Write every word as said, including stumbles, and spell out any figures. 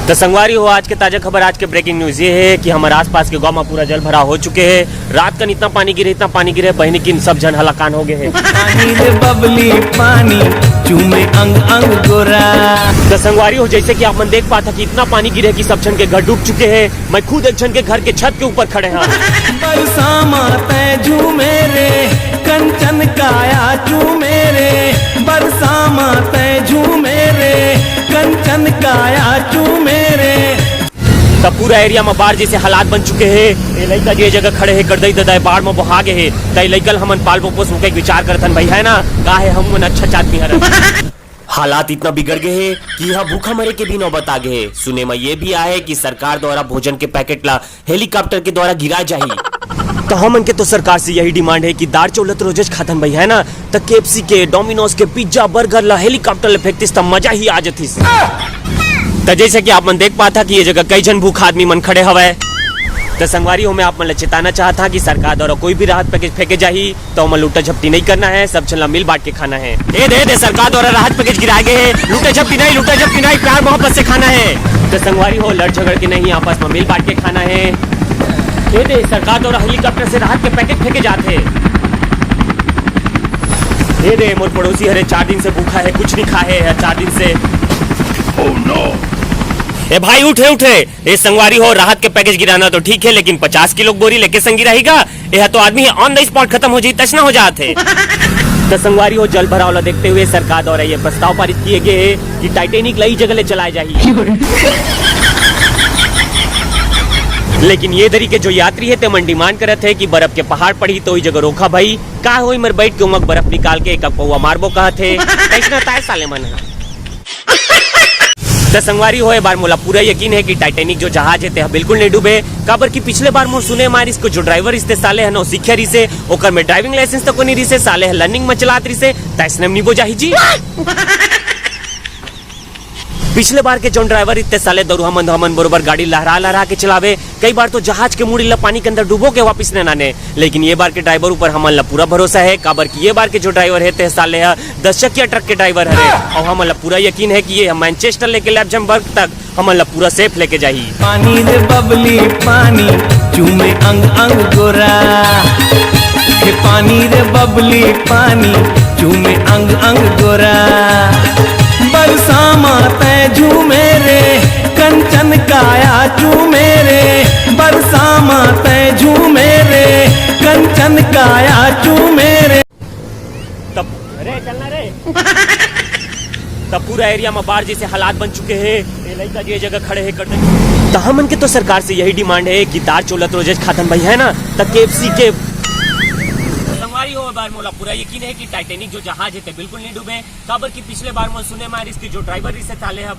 तो संगवारी हो, आज के ताजा खबर, आज के ब्रेकिंग न्यूज ये है कि हमारे आसपास के गांव में पूरा जल भराव हो चुके हैं। रात कन इतना पानी गिरे, इतना पानी गिरे, बहिनी किन सब झन हलाकान हो गए हैं। पानी रे बबली पानी, चूमे अंग अंग गोरा। तो संगवारी हो, जैसे कि आप मन देख पाता कि इतना पानी गिरे कि सब झन के घर डूब चुके हैं। मैं खुद एक झन के घर के छत के ऊपर खड़े हाँ। बरसामा तै झूमे रे, कंचन काया चूमे रे, बरसामा तै झूमे रे, कंचन काया चूमे रे। तब पूरा एरिया में बाढ़ जैसे हालात बन चुके हैं। ये लइका जे जगह खड़े हैं, करदई ददाई बाढ़ में बोहा गए हैं। तई लइका ल हमन पालबो पोसबो के विचार करथन भाई, है ना? का है, हम मन अच्छा आदमी हरन। हालात इतना बिगड़ गए हैं कि यहाँ भूखा मरे के भी नौबत आ गए है। सुने में ये भी आए है कि सरकार द्वारा भोजन के पैकेट ला हेलीकॉप्टर के द्वारा गिराए जाही। तो हमन के तो सरकार से यही डिमांड है कि दार चौलत रोजेज खाथन भाई, है ना? त केएफसी के, डोमिनोज के पिज्जा, बर्गर ला हेलीकॉप्टर ले फेंकतिस त मजा ही आ जतिस। त जैसे कि आप मन देख पाथा कि ये जगह कई झन भूखा आदमी मन खड़े हवय। त संगवारी हो, मैं आप मन ला चेताना चाहत हां कि सरकार द्वारा कोई भी राहत पैकेज फेंके जाही, त ओमन लूटा झपटी नहीं करना है, सब झन ला मिल बांट के खाना है। ए दे, ए दे, सरकार द्वारा राहत पैकेज गिराए गए हैं, लूटा झपटी नहीं, लूटा झपटी नहीं, प्यार मोहब्बत से खाना है। त संगवारी हो, लड़ झगड़ के नहीं, आपस में मिल बांट के खाना है। ए दे, सरकार द्वारा हेलीकॉप्टर से राहत के पैकेज फेंके जात हे। ए दे, मोर पड़ोसी हरे, चार दिन से भूखा है, कुछ नहीं खाए है चार दिन से। Oh no! ए भाई, उठे, उठे। ए संगवारी हो, राहत के पैकेज गिराना तो ठीक है, लेकिन पचास किलो बोरी लेके संगी रहेगा, यह तो आदमी on the spot खत्म हो जाई, तचना हो जात हे। त संगवारी हो, जल भराव ला देखते हुए सरकार द्वारा ये प्रस्ताव पारित किए गए है कि टाइटैनिक ला ई जगह ले चलाए जाही। लेकिन ये दरी के जो यात्री है, तेमन डिमांड करत है कि बर्फ के पहाड़ पड़ी तो ई जगह रोका भाई, का होई, मर बैठ के उमक बर्फ निकाल के एक पौवा मारबो कहत है। कैसना ताय साले मन है। त संगवारी हो, ए बार मोला पूरा यकीन है कि टाइटैनिक जो जहाज है, तेहा बिल्कुल नहीं डूबे, काबर कि पिछले बार मोर सुने मारिस को जो ड्राइवर रिसे साले ह नौसिखिया रिसे, ओकर में ड्राइविंग लाइसेंस तको नहीं रिसे, साले ह लर्निंग में चलात रिसे, त ऐसने में निबो जाही जी। पिछले बार के जौन ड्राइवर रिसे साले दरुहा मन, हमन बरोबर गाड़ी लहरा लहरा के चलावे, कई बार तो जहाज के मुड़ी ला पानी के अंदर डूबो के वापिस न आने, लेकिन ये बार के ड्राइवर ऊपर हमन ला पूरा भरोसा है, काबर कि ये बार के जो ड्राइवर है, ते साले ह दस चकिया ट्रक के ड्राइवर हरे, अउ हमन ला पूरा यकीन है कि ये ह मैनचेस्टर लेके लक्जमबर्ग तक हमन ला पूरा सेफ लेके जाही। पानी रे बबली पानी, चूमे अंग अंग गोरा। हे पानी रे बबली पानी, चूमे अंग अंग गोरा। बरसामा तै झूमे रे, कंचन काया चूमे रे। बरसामा तै झूमे रे, कंचन काया चूमे रे। तब, अरे चलना रे। तब पूरा एरिया में बाढ़ जैसे हालात बन चुके हैं। ये लइका जे जगह खड़े हैं, करते। त हमन के तो सरकार से यही डिमांड है कि दार चौलत रोजेज खाथन भाई, है ना? त केएफसी के। संगवारी हो, ए बार मोला पूरा यकीन है कि टाइटैनिक जो जहाज है, ते बिल्कुल नहीं डूबे, काबर कि पिछले बार मोला सुने मारिस कि जो ड्राइवर रिसे साले ह